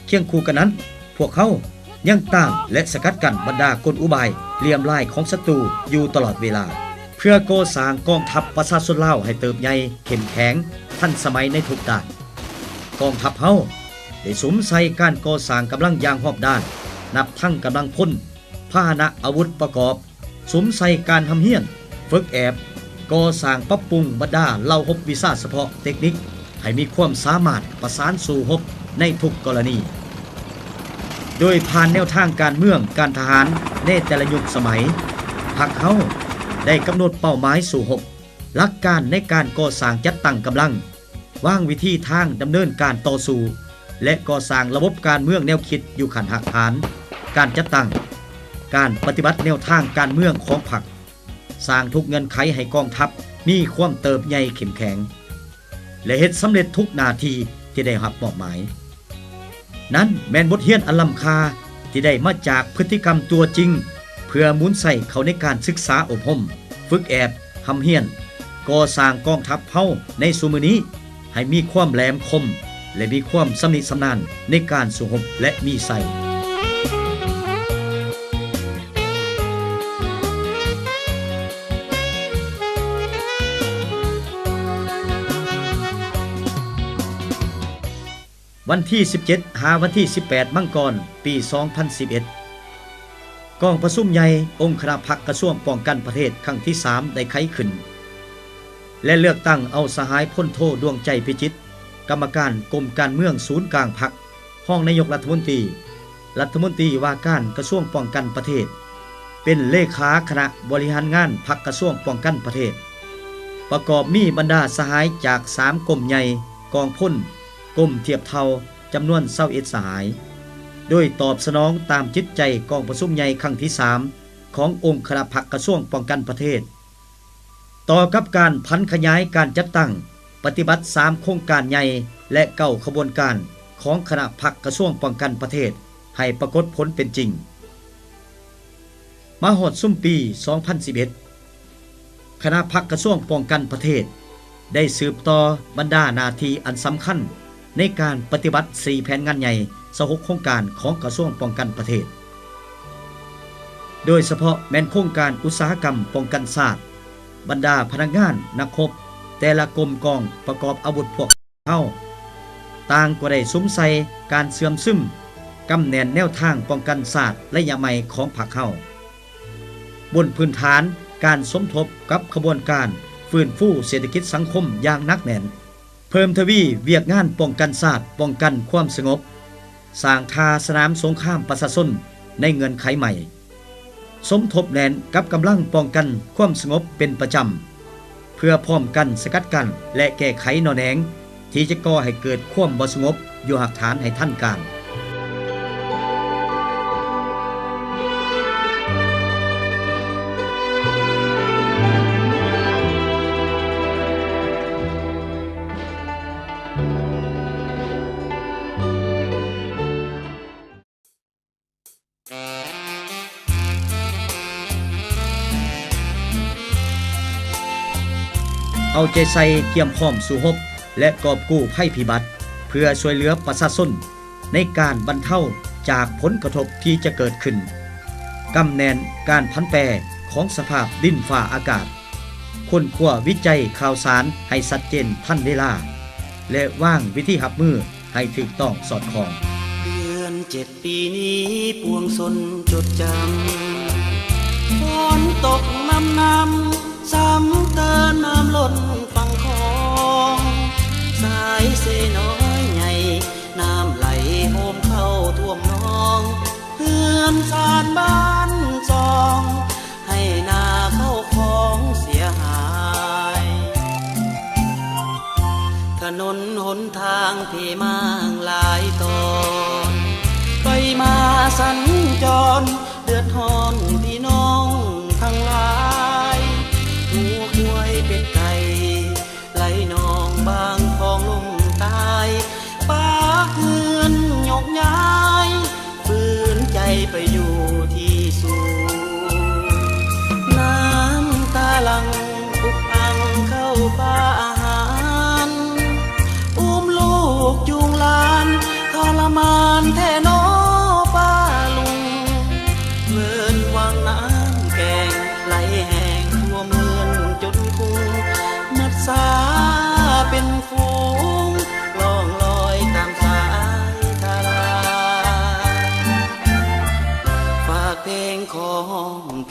ຄຽງຄູ່ກັນນັ້ນ, ພວກເຮົາຍັງຕ້ານ ແລະ ສະກັດກັ້ນບັນດາກົນອຸບາຍຫຼ້ຽມລາຍຂອງສັດຕູຢູ່ຕະຫຼອດເວລາ ເພື່ອກໍ່ສ້າງກອງທັບປະຊາຊົນລາວໃຫ້ເຕີບໃຫຍ່ເຂັ້ມແຂງ ທັນສະໄໝໃນທຸກດ້ານ. ກອງທັບເຮົາໄດ້ສຸມໃສ່ການກໍ່ສ້າງກຳລັງຢ່າງຮອບດ້ານ, ນັບທັງກຳລັງພົນ, ພາຫະນະອາວຸດປະກອບ, ສຸມໃສ່ການຮ່ຳຮຽນ, ຝຶກແອບ, ກໍ່ສ້າງປັບປຸງບັນດາເຫຼົ່າຮົບວິຊາສະເພາະເຕັກນິກ ໃຫ້ມີຄວາມສາມາດປະສານສູ້ຮົບໃນທຸກກໍລະນີ. ໂດຍຜ່ານແນວທາງການເມືອງ, ການທະຫານໃນແຕ່ລະຍຸກສະໄໝ, ພັກເຮົາໄດ້ກຳນົດເປົ້າໝາຍສູ້ຮົບ, ຫຼັກການໃນການກໍ່ສ້າງຈັດຕັ້ງກຳລັງ, ວາງວິທີທາງດຳເນີນການຕໍ່ສູ້ ແລະ ກໍ່ສ້າງລະບົບການເມືອງແນວຄິດຢູ່ຂັ້ນຮາກຖານ, ການຈັດຕັ້ງ, ການປະຕິບັດແນວທາງການເມືອງຂອງພັກ, ສ້າງທຸກເງື່ອນໄຂໃຫ້ກອງທັບມີຄວາມເຕີບໃຫຍ່ເຂັ້ມແຂງ ແລະ ເຮັດສຳເລັດທຸກໜ້າທີ່ທີ່ໄດ້ຮັບມອບໝາຍ. ນັ້ນແມ່ນບົດຮຽນອັນລ້ຳຄ່າທີ່ໄດ້ມາຈາກພຶດຕິກຳຕົວຈິງ ເພື່ອໝູນໃຊ້ເຂົ້າໃນການສຶກສາອົບຮົມ, ຝຶກແອບ, ຮ່ຳຮຽນ, ກໍ່ສ້າງກອງທັບເຮົາໃນຊຸມມື້ນີ້ ໃຫ້ມີຄວາມແຫຼມຄົມ ແລະ ມີຄວາມຊຳນິຊຳນານໃນການສູ້ຮົບ ແລະ ມີໄຊ. ວັນທີສິບເຈັດ ຫາວັນທີສິບແປດ ມັງກອນ ປີສອງພັນສິບເອັດ ກອງປະຊຸມໃຫຍ່ອົງຄະນະພັກກະຊວງປ້ອງກັນປະເທດຄັ້ງທີສາມໄດ້ໄຂຂຶ້ນ ແລະ ເລືອກຕັ້ງເອົາສະຫາຍ ພົນໂທ ດວງໃຈ ພິຈິດ ກຳມະການກົມການເມືອງສູນກາງພັກ, ຮອງນາຍົກລັດຖະມົນຕີ, ລັດຖະມົນຕີວ່າການກະຊວງປ້ອງກັນປະເທດ, ເປັນເລຂາຄະນະບໍລິຫານງານພັກກະຊວງປ້ອງກັນປະເທດ, ປະກອບມີບັນດາສະຫາຍຈາກສາມກົມໃຫຍ່, ກອງພົນ, ກົມທຽບເທົ່າ, ຈຳນວນຊາວເອັດສະຫາຍ, ໂດຍຕອບສະໜອງຕາມຈິດໃຈກອງປະຊຸມໃຫຍ່ຄັ້ງທີສາມ ຂອງອົງຄະນະພັກກະຊວງປ້ອງກັນປະເທດ. ຕໍ່ກັບການຜັນຂະຫຍາຍການຈັດຕັ້ງປະຕິບັດສາມໂຄງການໃຫຍ່ ແລະ ເກົ້າຂະບວນການຂອງຄະນະພັກກະຊວງປ້ອງກັນປະເທດໃຫ້ປາກົດຜົນເປັນຈິງ. ມາຮອດຊຸມປີສອງພັນສິບເອັດ ຄະນະພັກກະຊວງປ້ອງກັນປະເທດ ໄດ້ສືບຕໍ່ບັນດາໜ້າທີ່ອັນສຳຄັນໃນການປະຕິບັດສີ່ແຜນງານໃຫຍ່ ຊາວຫົກໂຄງການຂອງກະຊວງປ້ອງກັນປະເທດ, ໂດຍສະເພາະແມ່ນໂຄງການອຸດສາຫະກຳປ້ອງກັນຊາດ. ບັນດາພະນັກງານນັກຮົບແຕ່ລະກົມກອງປະກອບອາວຸດພວກເຮົາ ຕ່າງກໍໄດ້ສຸມໃສ່ການເຊື່ອມຊຶມກຳແໜ້ນແນວທາງປ້ອງກັນຊາດໄລຍະໃໝ່ຂອງພັກເຮົາ. ບົນພື້ນຖານການສົມທົບກັບຂະບວນການຟື້ນຟູເສດຖະກິດສັງຄົມຢ່າງໜັກແໜ້ນ, ເພີ່ມທະວີວຽກງານປ້ອງກັນຊາດ, ປ້ອງກັນຄວາມສະຫງົບ, ສ້າງທ່າສະໜາມສົງຄາມປະຊາຊົນໃນເງື່ອນໄຂໃໝ່, ສົມທົບແໜ້ນກັບກຳລັງປ້ອງກັນຄວາມສະຫງົບເປັນປະຈຳ. ເພື່ອພ້ອມກັນສະກັດກັ້ນ ແລະ ແກ້ໄຂໜໍ່ແໜງທີ່ຈະກໍ່ໃຫ້ເກີດຄວາມບໍ່ສະຫງົບຢູ່ຮາກຖານໃຫ້ທັນການ. ເອົາໃຈໃສ່ກຽມພ້ອມສູ້ຮົບ ແລະ ກອບກູ້ໄພພິບັດ ເພື່ອຊ່ວຍເຫຼືອປະຊາຊົນໃນການບັນເທົາຈາກຜົນກະທົບທີ່ຈະເກີດຂຶ້ນ, ກຳແໜ້ນການຜັນແປຂອງສະພາບດິນຟ້າອາກາດ, ຄົ້ນຄວ້າວິໄຈຂ່າວສານໃຫ້ຊັດເຈນທັນເວລາ ແລະ ວາງວິທີຮັບມື ໃຫ້ຖືກຕ້ອງສອດຄ່ອງ. ເດືອນເຈັດປີນີ້ປວງຊົນຈົດຈຳ, ຝົນຕົກນຳນຳ ຊ້ຳເຕີນນ້ຳລົ້ນຝັ່ງຂອງ, ສາຍເຊນ້ອຍໃຫຍ່ ນ້ຳໄຫຼໂຮມເຂົ້າຖ້ວມໜອງ, ເຮືອນຊານບ້ານຊ່ອງ ໄຮ່ນາເຂົ້າຂອງເສຍຫາຍ, ຖະໜົນຫົນທາງເພມາງຫຼາຍຕອນ, ໄຟມາສັນຈອນເດືອດຮ້ອນພີ່ນ້ອງທັງຫຼາຍ, ງົວຄວາຍເປັດໄກ່ ໄຫຼໜອງບາງຂອງລົງຕາຍ, ປາກເຮືອນຍົກຍ້າຍ ຟື້ນໃຈໄປຢູ່ທີ່ສູນ, ນ້ຳຕາຫຼັ່ງອຸກອັ່ງເຂົ້າປາອາຫານ, ອຸ້ມລູກຈູງຫຼານທໍລະມານແທ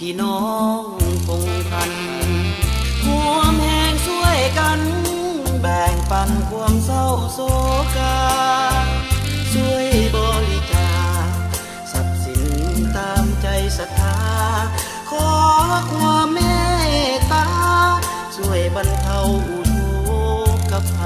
ພີ່ນ້ອງພົງພັນ ຮ່ວມແຮງຊ່ວຍກັນ ແບ່ງປັນຄວາມເສົ້າໂສກາ ຊ່ວຍບໍລິຈາກ ຊັບສິນຕາມໃຈສັດທາ ຂໍຄວາມເມດຕາ ຊ່ວຍບັນເທົາອຸທົກກັບໄພ.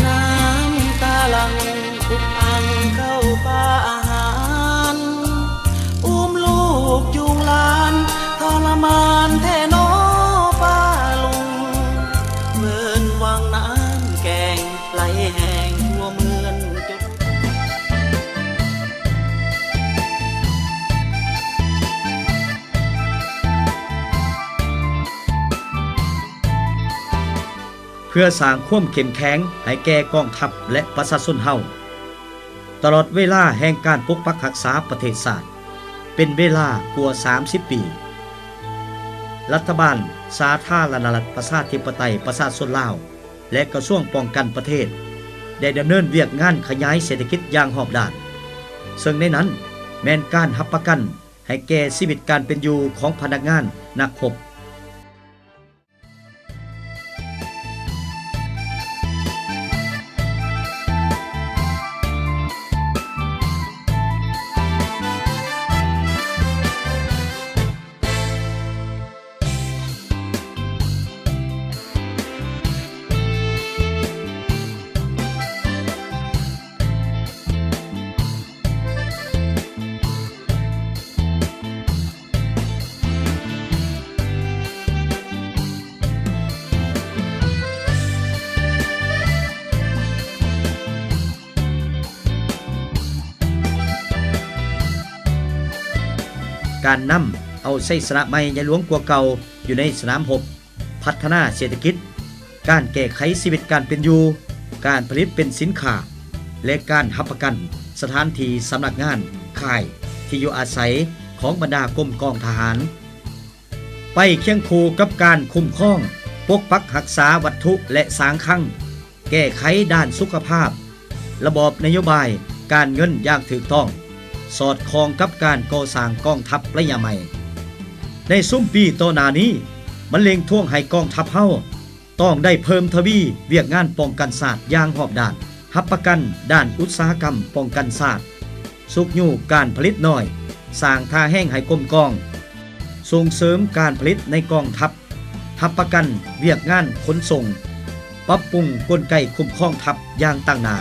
ນ້ຳຕາຫຼັ່ງ ອຸບອັ່ງເຂົ້າປາອາຫານ ອຸ້ມລູກຈູງຫຼານ ທໍລະມານແທ້ນໍປ້າລຸງ ເມີນວັງນ້ຳແກງ ໄຫຼແຫ້ງທົ່ວເມືອງຈົນ ເພື່ອສ້າງຄວາມເຂັ້ມແຂງໃຫ້ແກ່ກອງທັບ ແລະ ປະຊາຊົນເຮົາ. ຕະຫຼອດເວລາແຫ່ງການປົກປັກຮັກສາປະເທດຊາດ ເປັນເວລາກວ່າສາມສິບປີ, ລັດຖະບານສາທາລະນະລັດ ປະຊາທິປະໄຕ ປະຊາຊົນລາວ ແລະ ກະຊວງປ້ອງກັນປະເທດ ໄດ້ດຳເນີນວຽກງານຂະຫຍາຍເສດຖະກິດຢ່າງຮອບດ້ານ, ເຊິ່ງໃນນັ້ນແມ່ນການຮັບປະກັນໃຫ້ແກ່ຊີວິດການເປັນຢູ່ຂອງພະນັກງານນັກຮົບ. ການນຳເອົາໄຊຊະນະໃໝ່ໃຫຍ່ຫຼວງກວ່າເກົ່າຢູ່ໃນສະໜາມຮົບ, ພັດທະນາເສດຖະກິດ, ການແກ້ໄຂຊີວິດການເປັນຢູ່, ການຜະລິດເປັນສິນຄ້າ ແລະ ການຮັບປະກັນສະຖານທີ່ສຳນັກງານ, ຄ້າຍ, ທີ່ຢູ່ອາໄສຂອງບັນດາກົມກອງທະຫານ. ໄປຄຽງຄູ່ກັບການຄຸ້ມຄອງ, ປົກປັກຮັກສາວັດຖຸ ແລະ ສ້າງຄັງ, ແກ້ໄຂດ້ານສຸຂະພາບ, ລະບອບນະໂຍບາຍການເງິນຢ່າງຖືກຕ້ອງ, ສອດຄ່ອງກັບການກໍ່ສ້າງກອງທັບໄລຍະໃໝ່. ໃນຊຸມປີຕໍ່ໜ້ານີ້, ມັນເລັ່ງທວງໃຫ້ກອງທັບເຮົາ ຕ້ອງໄດ້ເພີ່ມທະວີວຽກງານປ້ອງກັນຊາດຢ່າງຮອບດ້ານ, ຮັບປະກັນດ້ານອຸດສາຫະກຳປ້ອງກັນຊາດ, ຊຸກຍູ້ການຜະລິດນ້ອຍ, ສ້າງທ່າແຮງໃຫ້ກົມກອງ, ສົ່ງເສີມການຜະລິດໃນກອງທັບ, ຮັບປະກັນວຽກງານຂົນສົ່ງ, ປັບປຸງກົນໄກຄຸ້ມຄອງທັບຢ່າງຕັ້ງໜ້າ.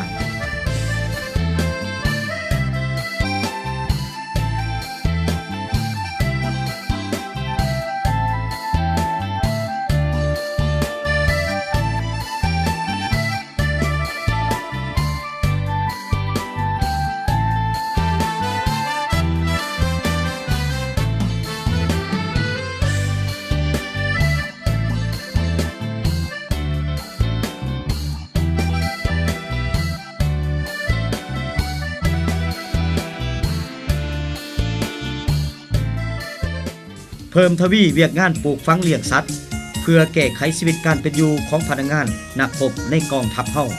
ເພີ່ມທະວີວຽກງານປູກຝັງລ້ຽງສັດ ເພື່ອແກ້ໄຂຊີວິດການເປັນຢູ່ຂອງພະນັກງານນັກຮົບໃນກອງທັບເຮົາ.